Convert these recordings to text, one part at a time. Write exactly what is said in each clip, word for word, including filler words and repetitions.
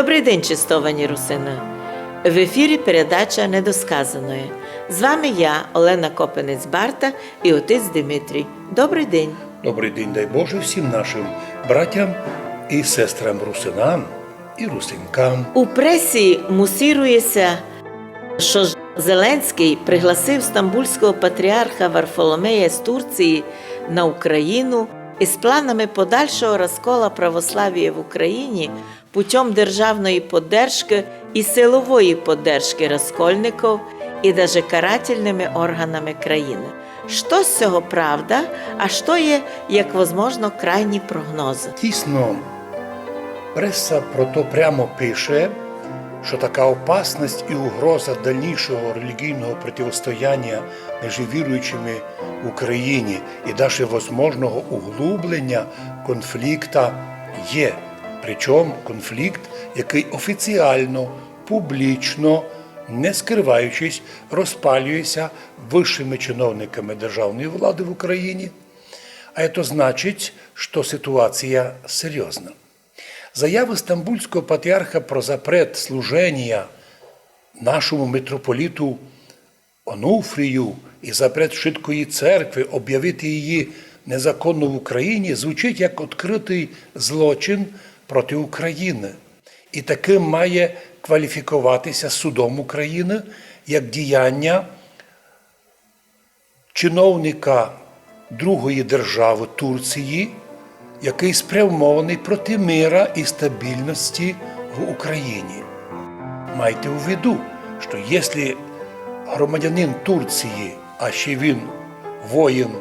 Добрый день, честовані русины! В ефірі передача «Недосказаноє». З вами я, Олена Копинець-Барта, і отець Димитрій. Добрый день! Добрый день, дай Боже, всім нашым братям і сестрам русинам і русинкам. У пресі мусірує ся, што Зеленськый пригласив стамбульського патріарха Варфоломея з Турції на Україну із планами подальшого розкола православія в Україні путём державної поддержкы і силової поддержкы розкольников і даже карательными органами країны. Што з сього правда, а што є, як возможно, крайні прогнозы? Дійсно, преса про то прямо пише, што така опасность і угроза дальнішого релігійного противостояння межи віруючыми в Україні і даже возможного углублення конфлікта є. Причому конфлікт, якый офіціално, публічно, не скрываючись, розпалює ся высшыми чиновниками державної влады в Україні. А це значить, што ситуація серйозна. Заявы стамбульського патріарха про запрет служенія нашому митрополіту Онуфрію і запрет вшыткої церкви обявити її незаконну в Україні звучить як відкрытый злочин проти України. І такым має кваліфіковати ся судом України як діяння чиновника другої державы Турції, якый спрямованый проти мира і стабільности в Україні. Майте у виду, што якщо громадянин Турції, а ще він воїн,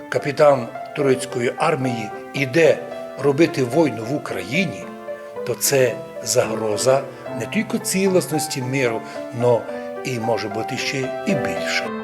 капітан турецької армії, іде робити войну в Україні, то це загроза не тілько цілісности миру, но і може быти ще і більше.